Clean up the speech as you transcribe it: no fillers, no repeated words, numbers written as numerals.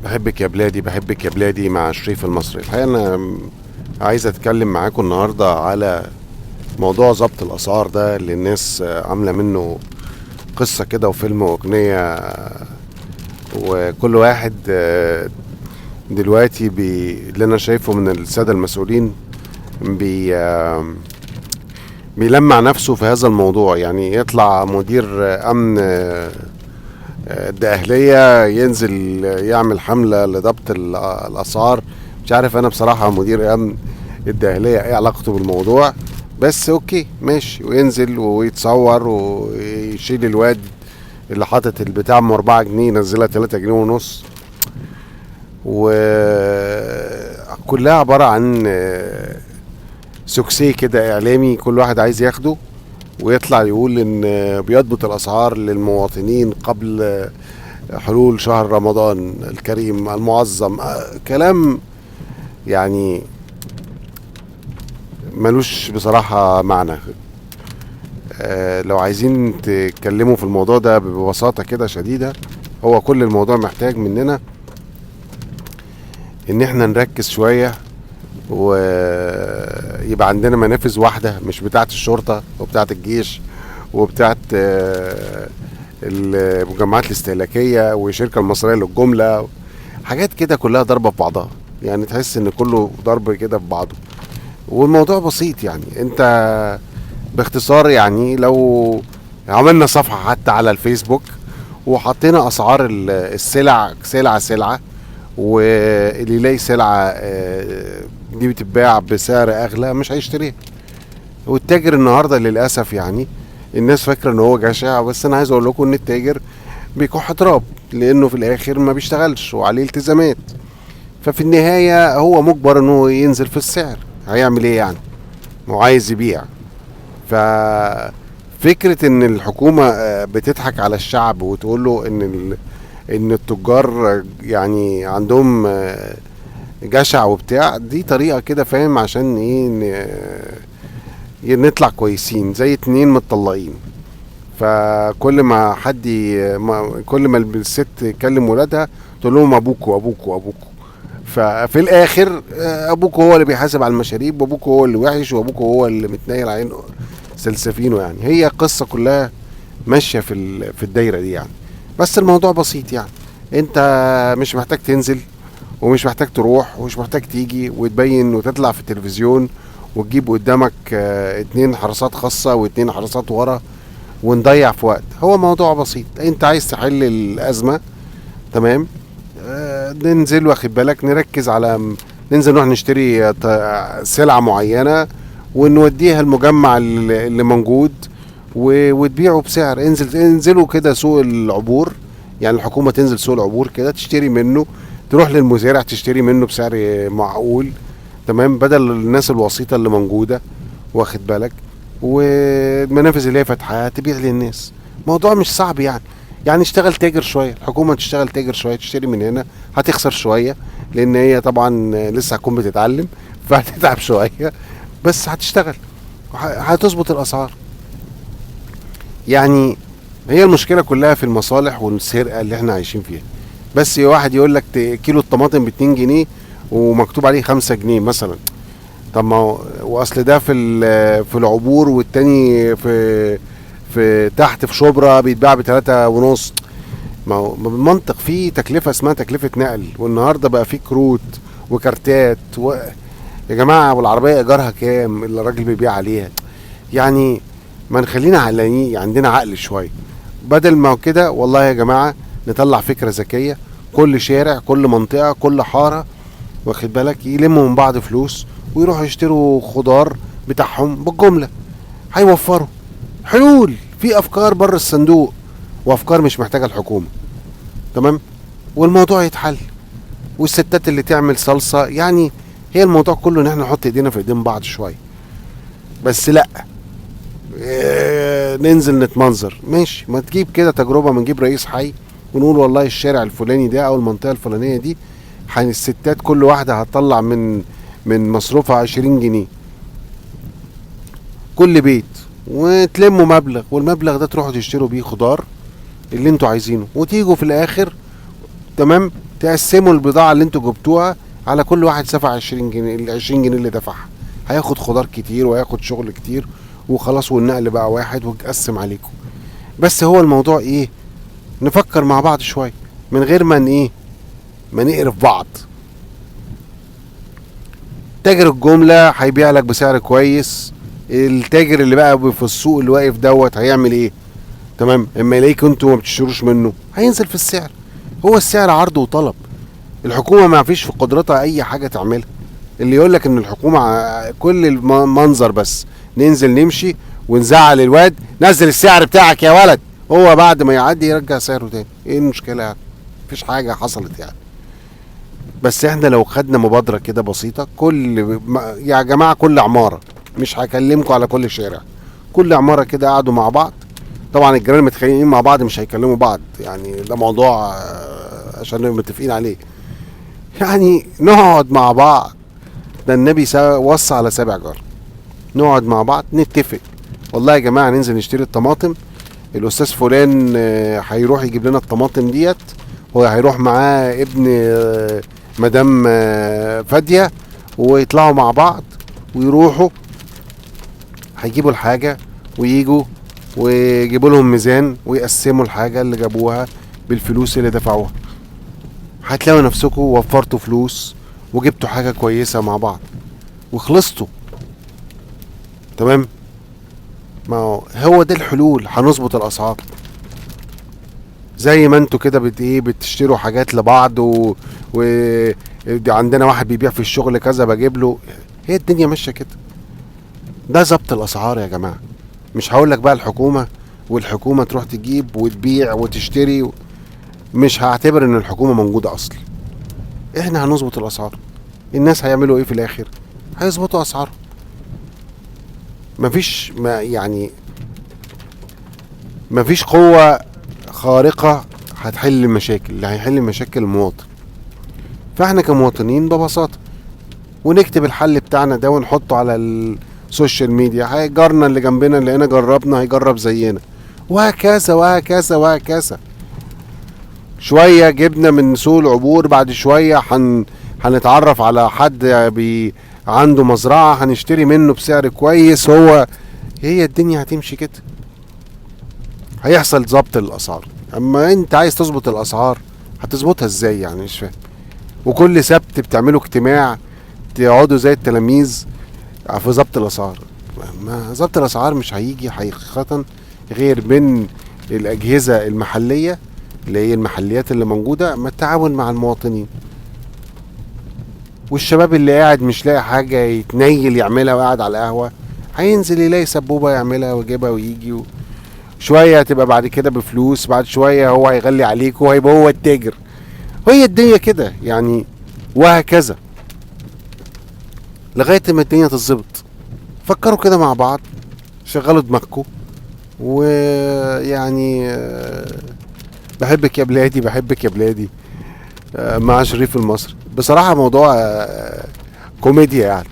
بحبك يا بلادي، بحبك يا بلادي مع شريف المصري. الحقيقة أنا عايز أتكلم معاكم النهاردة على موضوع ضبط الأسعار ده اللي الناس عاملة منه قصة كده وفيلم وأغنية، وكل واحد دلوقتي اللي أنا شايفه من السادة المسؤولين بيلمع نفسه في هذا الموضوع. يعني يطلع مدير أمن الدقهلية ينزل يعمل حملة لضبط الأسعار. مش عارف أنا بصراحة مدير أمن الدقهلية إيه علاقته بالموضوع، بس okay ماشي، وينزل ويتصور ويشيل الواد اللي حاطط البتاع من 4 جنيه ينزلها 3 جنيه ونص، وكلها عبارة عن succès كده إعلامي كل واحد عايز ياخده ويطلع يقول إن بيضبط الأسعار للمواطنين قبل حلول شهر رمضان الكريم المعظم. كلام يعني ملوش بصراحة معنى. لو عايزين تتكلموا في الموضوع ده ببساطة كده شديدة، هو كل الموضوع محتاج مننا إن احنا نركز شوية ويبقى عندنا منافذ واحدة، مش بتاعة الشرطة وبتاعة الجيش وبتاعة المجمعات الاستهلاكية والشركة المصرية للجملة، حاجات كده كلها ضربة في بعضها، يعني تحس ان كله ضرب كده في بعضه. والموضوع بسيط، يعني انت باختصار يعني لو عملنا صفحة حتى على الفيسبوك وحطينا اسعار السلع سلعة سلعة، واللي يلاقي سلعة دي بتتباع بسعر اغلى مش هيشتريها. والتاجر النهارده للاسف يعني الناس فاكره ان هو جشع، بس انا عايز اقول لكم ان التاجر بيكح تراب، لانه في الاخر ما بيشتغلش وعليه التزامات، ففي النهايه هو مجبر انه ينزل في السعر. هيعمل ايه يعني؟ ما هو عايز يبيع. ففكره ان الحكومه بتضحك على الشعب وتقول له ان التجار يعني عندهم جشع وبتاع، دي طريقة كده فاهم عشان ايه؟ نطلع كويسين زي 2 متطلقين. فكل ما حد كل ما الست تكلم ولادها تقول لهم ابوكوا ابوكوا ابوكوا، ففي الاخر ابوكوا هو اللي بيحاسب على المشاريب، وابوكوا هو اللي وحش، وابوكوا هو اللي متنيل عينه سلسفينه. يعني هي قصة كلها ماشية في الدايرة دي يعني. بس الموضوع بسيط، يعني انت مش محتاج تنزل ومش محتاج تروح ومش محتاج تيجي وتبين وتطلع في التلفزيون وتجيب قدامك 2 حراسات خاصة و2 حراسات ورا ونضيع في وقت. هو موضوع بسيط، انت عايز تحل الأزمة تمام، ننزل واخد بالك، نركز على ننزل نروح نشتري سلعة معينة ونوديها المجمع اللي موجود وتبيعه بسعر. انزلوا كده سوق العبور، يعني الحكومة تنزل سوق العبور كده تشتري منه، تروح للمزارع تشتري منه بسعر معقول تمام، بدل الناس الوسيطة اللي موجودة واخد بالك، والمنافذ اللي هي فاتحة تبيع للناس. موضوع مش صعب يعني. يعني اشتغل تاجر شوية، الحكومة تشتغل تاجر شوية، تشتري من هنا، هتخسر شوية لأن هي طبعا لسه هتكون بتتعلم فهتتعب شوية، بس هتشتغل هتظبط الأسعار. يعني هي المشكلة كلها في المصالح والسرقة اللي احنا عايشين فيها. بس واحد يقول لك كيلو الطماطم ب2 جنيه ومكتوب عليه 5 جنيه مثلا، طب ما هو واصل ده في العبور، والتاني في تحت في شبرا بيتباع بتلاتة ونص. ما هو بالمنطق في تكلفة اسمها تكلفة نقل، والنهاردة بقى في كروت وكارتات يا جماعة، والعربية إيجارها كام اللي الراجل بيبيع عليها؟ يعني ما نخلينا عقلانيين، عندنا عقل شوية، بدل ما كده والله يا جماعة نطلع فكرة ذكية، كل شارع كل منطقة كل حارة واخد بالك يلموا من بعض فلوس ويروحوا يشتروا خضار بتاعهم بالجملة، هيوفروا حلول في أفكار بره الصندوق وأفكار مش محتاجة الحكومة تمام، والموضوع يتحل. والستات اللي تعمل صلصة، يعني هي الموضوع كله إن احنا نحط إيدينا في إيدين بعض شوية، بس لأ ننزل نتمنظر. ماشي، ما تجيب كده تجربة، ما نجيب رئيس حي ونقول والله الشارع الفلاني ده أو المنطقة الفلانية دي الستات كل واحدة هتطلع من مصروفها 20 جنيه كل بيت، وتلموا مبلغ، والمبلغ ده تروحوا تشتروا بيه خضار اللي انتوا عايزينه، وتيجوا في الآخر تمام تقسموا البضاعة اللي انتوا جبتوها على كل واحد سفع 20 جنيه، ال 20 جنيه اللي دفعها هياخد خضار كتير وهياخد شغل كتير وخلاص، والنقل بقى واحد وتقسم عليكم. بس هو الموضوع ايه؟ نفكر مع بعض شوية من غير ما ايه، ما نقرف بعض. تاجر الجملة هيبيع لك بسعر كويس، التاجر اللي بقى في السوق اللي واقف دوت هيعمل ايه؟ تمام، اما يلاقيك انتوا ما بتشتروش منه هينزل في السعر. هو السعر عرض وطلب، الحكومة ما فيش في قدرتها اي حاجة تعملها. اللي يقول لك ان الحكومة كل المنظر بس ننزل نمشي ونزعل الواد، نزل السعر بتاعك يا ولد، هو بعد ما يعدي يرجع سعره تاني. ايه المشكلة يعني؟ مفيش حاجة حصلت يعني. بس احنا لو خدنا مبادرة كده بسيطة، كل يا جماعة كل عمارة، مش هكلمكم على كل شارع، كل عمارة كده قعدوا مع بعض. طبعا الجيران متخانقين مع بعض مش هيكلموا بعض يعني، ده موضوع عشان نبقى متفقين عليه يعني. نقعد مع بعض، ده النبي وصى على 7 جار. نقعد مع بعض نتفق، والله يا جماعة ننزل نشتري الطماطم، الأستاذ فلان هيروح يجيب لنا الطماطم ديت، هو هيروح معاه ابن مدام فادية، ويطلعوا مع بعض ويروحوا هيجيبوا الحاجة وييجوا ويجيبوا لهم ميزان ويقسموا الحاجة اللي جابوها بالفلوس اللي دفعوها. هتلاقوا نفسكم وفرتوا فلوس وجبتوا حاجة كويسة مع بعض وخلصتوا. تمام، ما هو ده الحلول. هنظبط الأسعار زي ما انتوا كده بتشتروا حاجات لبعض و عندنا واحد بيبيع في الشغل كذا بجيب له، هي الدنيا ماشية كده. ده ظبط الأسعار يا جماعة. مش هقول لك بقى الحكومة والحكومة تروح تجيب وتبيع وتشتري مش هعتبر ان الحكومة موجودة اصلا. احنا هنظبط الأسعار. الناس هيعملوا ايه في الاخر؟ هيظبطوا اسعارهم. مفيش ما يعني مفيش قوة خارقة هتحل المشاكل، اللي هيحل مشاكل المواطن. فاحنا كمواطنين ببساطة ونكتب الحل بتاعنا ده ونحطه على ال social media، هيجارنا اللي جنبنا اللي هنا جربنا هيجرب زينا، وهكذا وهكذا وهكذا. شوية جبنا من سوق العبور، بعد شوية هنتعرف على حد عنده مزرعة هنشتري منه بسعر كويس. هي الدنيا هتمشي كده، هيحصل ضبط الأسعار. اما انت عايز تظبط الأسعار هتظبطها ازاي يعني؟ مش فاهم. وكل سبت بتعملوا اجتماع تقعدوا زي التلاميذ في ضبط الأسعار. ما ضبط الأسعار مش هيجي حقيقة غير من الأجهزة المحلية اللي هي المحليات اللي موجودة، ما التعاون مع المواطنين والشباب اللي قاعد مش لاقي حاجة يتنيل يعملها وقاعد على القهوة هينزل يلاقي سبوبة يعملها ويجيبها ويجي شوية تبقى بعد كده بفلوس، بعد شوية هو هيغلي عليك وهيبقى هو التاجر. وهي الدنيا كده يعني، وهكذا لغاية ما الدنيا تتظبط. فكروا كده مع بعض، شغلوا دماغكم، ويعني بحبك يا بلادي، بحبك يا بلادي، مع شريف المصري. بصراحة موضوع كوميديا يعني.